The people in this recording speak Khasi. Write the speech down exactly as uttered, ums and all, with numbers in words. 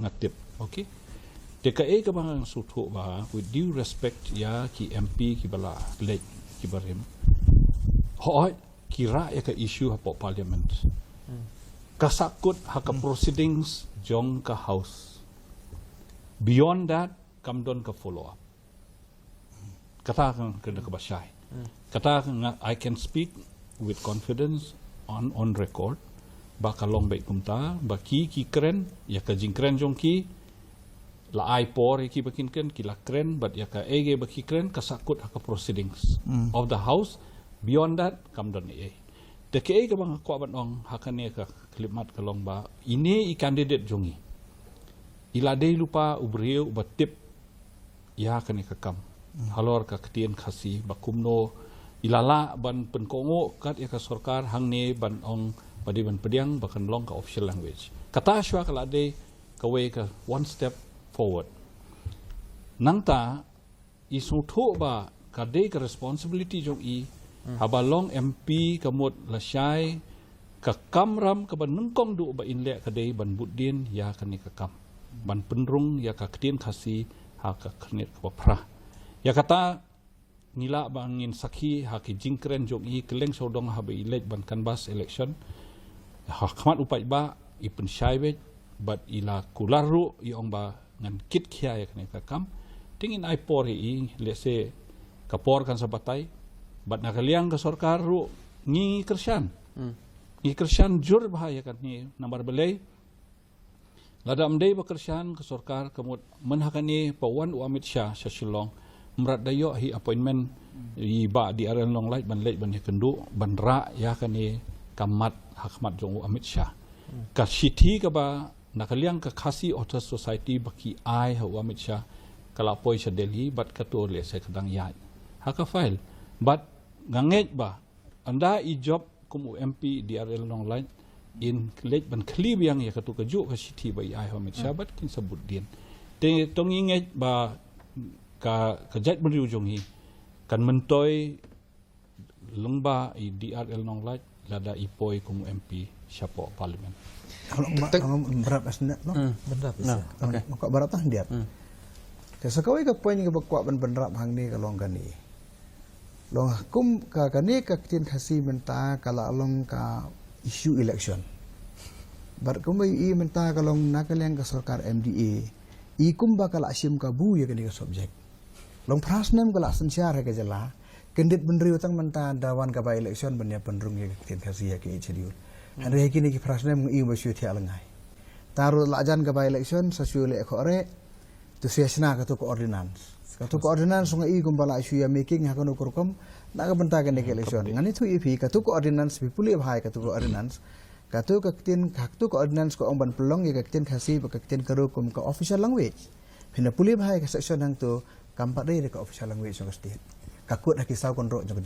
tip, okay? Te kaei kaba nga sngewthuh ba, with due respect ïa ki M P kiba la leit, kiba rim, hooid ki rah ïa ka issue hapoh Parliament. Ka sahkut ha ka proceedings jong ka House. Beyond that, kam don ka follow up. Kata ka, ka, kaba shai. Kata ka nga, I can speak with confidence on, on record ba ka long beit kumta, ba ki, ki kren ïa ka jingkren jong ki, la ai por ïa ki ba kin kren, ki la kren, bad ïa kaei kaei ba ki kren ka sahkut ha ka proceedings of the House. Beyond that, kam don ei ei. Te kaei kaba nga kwah ban ong ha kane ka khyllipmat ka long ba ine i candidate jong ngi, i la dei lypa u briew uba tip ïa kane ka kam halor ka ktien Khasi, ba kumno i la lah ban pynkohnguh kat ïa ka sorkar hangne ban ong ba dei ban pdiang ba kan long ka official language. Kata shuwa ka la dei kawei ka one step forward. Nangta i sngewthuh ba ka dei ka responsibility jong i, haba long M P ka mut lashai, ka kamram kaba nyngkong duh ba in leh ka dei ban bud dien ïa kane ka kam, ban pynrung ïa ka ktien Khasi ha ka khyrnit kaba phra. Ïa kata ngi lah ba ngin sakhi ha ki jingkren jong i kylleng sawdong haba i leit ban canvass election. Ha khmat u paidbah i pynshai beit, bad i la kular ruh i ong ba ngan kit khia ïa kane ka kam. Te ngin ai por ïa i, lehse ka por kan sa batai. Bad na ka liang ka sorkar ruh ngi kyrshan. Ngi kyrshan jur bha ïa kane, namar balei? Lada ym dei ba kyrshan ka sorkar ka mut mynta ha kane ba wan u Amit Shah sha Shillong, mrad da ïoh hi appointment i Bah D R L Nonglait ban leit ban ïakynduh ban rah ïa kane ka mat ha khmat jong u Amit Shah. Ka shithi kaba na ka liang ka Khasi Authors Society ba ki ai ha u Amit Shah, ka la poi sha Delhi, bad kato lehse ka dang ïaid ha ka file. Bad nga ngeit ba ynda i jop kum u M P D R L Nonglait, in leit ban khlieh biang ïa kato kajuh ka shithi ba i ai ha u Amit Shah, bad kin sa bud dien. Te to ngi ngeit ba ka, ka jaitbynriew jong ngi kan myntoi lyngba i D R L Nonglait lada i poi kum u M P shapoh Parliament. Kalau ma-, Tek- kalau berat asnet, no? Berat, kalau, okay. Kalau berat tang dia. Ka sa kawei ka point kaba kwah ban bynrap hangne ka long kane. Long kum ka kane ka ktien Khasi mynta ka la long ka issue election. Bad kumba i mynta ka long na ka liang ka sorkar M D A, i kumba ka la shim kabu ïa kane ka subject. Long phra snem ka la synshar ha ka jylla, kyndit bynriew tang mynta da wan ka by election ban ïa pynrung ïa ka ktien Khasi ha ka Eighth Schedule. Hynrei ha kine ki phra snem ngi ba shu thiah lyngngai. Tang ruh la jan ka by election sa shu leh khohreh, to shu shna kato ka ordinance. Kato ka ordinance nga i kumba la shu ïa making ha kano ka rukom na ka bynta kane ka election. Ngan ïathuh ïa phi, kato ka ordinance phi pule bha ïa kato ka ordinance. Kato ka ktien, kato ka ordinance ka ong ban pynlong ïa ka ktien Khasi bad ka ktien Garo kum ka official language. Phin da pule bha ïa ka section hangto, kam pat dei ka official language jong ka state. Ka kut ha ki saw kynroh jong ka